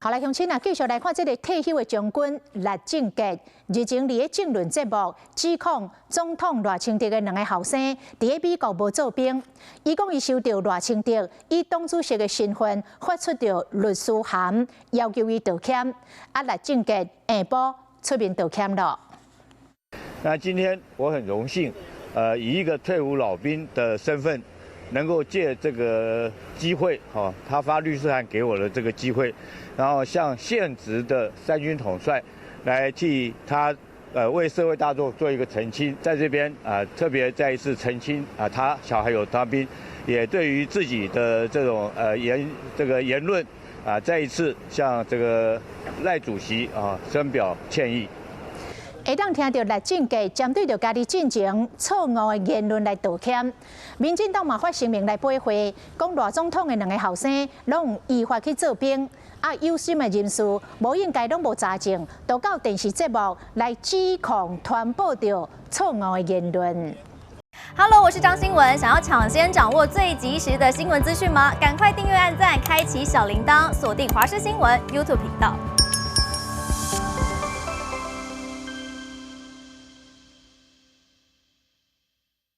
好來，鄉親啊，繼續來看這个退休的將軍賴正傑，日前佇咧政論節目指控總統賴清德的兩个後生佇咧美國無做兵。伊講伊收著賴清德以黨主席的身份發出著律師函，要求伊道歉。啊，賴正傑下晡出面道歉囉。那今天我很榮幸，以一個退伍老兵的身份，能夠借這個機會，哈，他發律師函給我的這個機會，然後向現職的三軍統帥來替他，為社會大眾做一個澄清，在這邊啊，特別再一次澄清啊，他小孩有當兵，也對於自己的這種這個言論啊，再一次向這個賴主席啊深表歉意。會當聽著賴正傑針對著家己進前錯誤的言論來道歉，民進黨嘛發聲明來駁回，講賴總統的兩个後生攏依法去做兵，啊有心的人士無應該攏無查證，就到電視節目來指控傳播著錯誤的言論。 Hello，我是張新聞，想要搶先掌握最及時的新聞資訊嗎？趕快訂閱、按讚、開啟小鈴鐺，鎖定華視新聞 YouTube 頻道。